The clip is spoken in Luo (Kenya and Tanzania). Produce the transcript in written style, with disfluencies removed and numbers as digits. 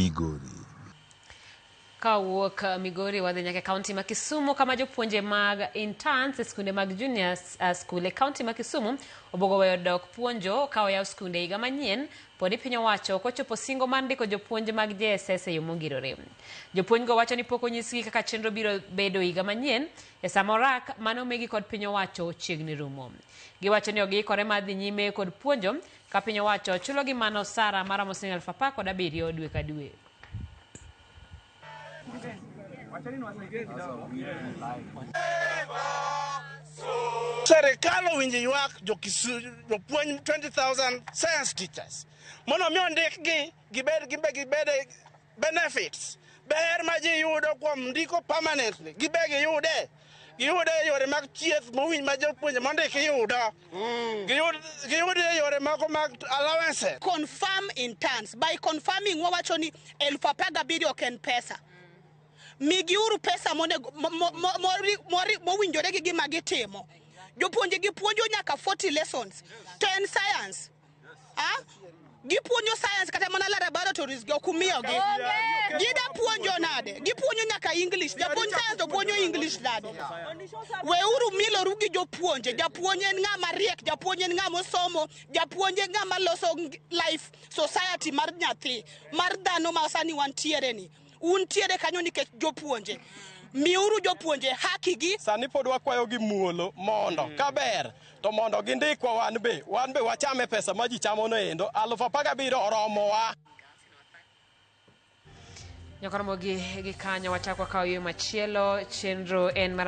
Migori. Ka wuok Migori wadhi nyaka e kaunti ma Kisumu kama jopuonje mag interns e skunde mag junior school e kaunti ma Kisumu obuogo weyo dok puonjo ka oyaw skunde higa manyien pod piny owacho ok ochopo singo mar ndiko jopuonj mag JSS e yo mongirore. Jopuonjgo wacho ni pok onyisgi kaka chenro biro bedo higa manyien e sama orak mane omigi kod piny owacho chiegni rumo. Giwacho ni ok giikore mar dhi nyime kod puonjo ka piny owacho chulogi mana osara maromo siling 17,000 dwe ka dwe. Serikal owinjo ywak jopuonj 20,000 science teachers mondo mi ondikgi gibed gimbe gibed benefits ber ma ji yudo kuom ndiko permanently gibe giyude giyude e yore mag thieth mowinj ma jopuonje mondiki yudo giyud e yore moko mag allowances. Confirm interns. By confirming wawacho ni 17,000 ok en pesa. Migiuru pesa monego mowinjore gi gima gitimo. Jopuonje gipuonjo nyaka 40 lessons to en science. Ah? Gipuonjo science kata mana laboratories gi ok umiyogi. Gida puonjo nade? Gipuonjo nyaka English. Japuonj science to puonjo English nade? Weuru miloru gi jopuonje. Japuonj en ng'ama riek, japuonj en ng'ama osomo, japuonj en ng'ama loso life society mar nyathi, mar dhano ma sani wantiere ni. Untiere kanyo nikech jopuonje. Miuru jopuonje haki gi. Sani pod wakwayo gi muolo mondo kaber to mondo gindikwa wan be wachame pesa ma ji chamo no endo 17,000 oromowa. Nyakoromo gi kanyo wachako wakawo yo machielo chenro en mar